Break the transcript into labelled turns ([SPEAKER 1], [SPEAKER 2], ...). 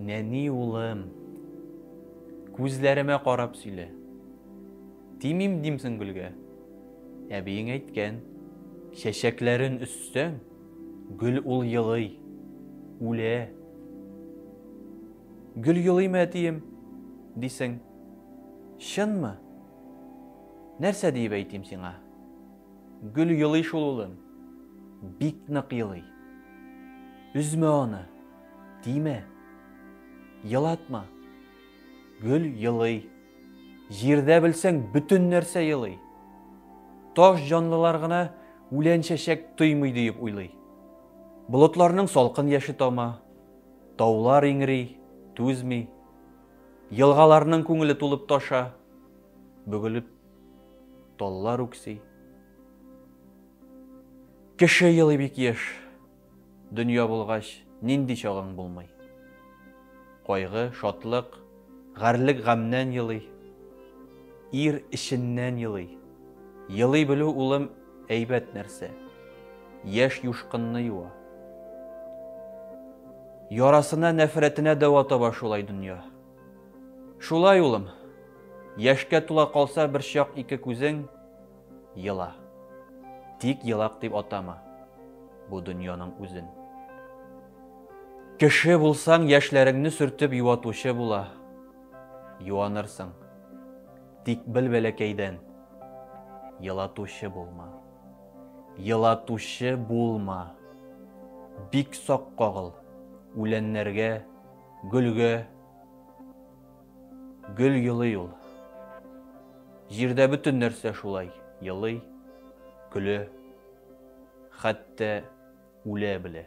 [SPEAKER 1] Нәни улым, күзләремә карап сөйлә. Тимим димсең гөлгә. Әбиең әйткән, чәчәкләрен өзсәң, гөл ул елый, үлә. Гөл елыймы, әтием? дисең. Чынмы? Нәрсә диеп әйтим сиңа? Гөл елый шул, улым. Бик нык елый. Өзмә аны. Тимә. Елатма. Гөл елый. Җирдә белсәң, бөтен нәрсә елый. Таш җанлылар гына үлән чәчәк тоймый диеп уйлый. Болытларның салкын яше тама, таулар иңри, түзми. Елгаларның күңеле тулып таша, бөгелеп таллар үкси. Кеше елый бик еш. Дөнья булгач, нинди чагың булмый. Кайгы, шатлык, гарьлек гамьнән елый. Ир эченнән елый. Елый белү, улым, әйбәт нәрсә. Яшь юшкынны юа. Ярасына, нәфрәтенә дәва таба шулай дөнья. Шулай, улым. Яшькә тула калса бер чак ике күзең, ела. Тик елак дип атама бу дөньяның үзен. Кеше булсаң, яшьләреңне сөртеп юатучы була. Юанырсың. Тик бел бәләкәйдән, елатучы булма. Елатучы булма. Бик сак кагыл үләннәргә, гөлгә. Гөл елый ул. Җирдә бөтен нәрсә шулай елый, көлә, хәтта үлә белә.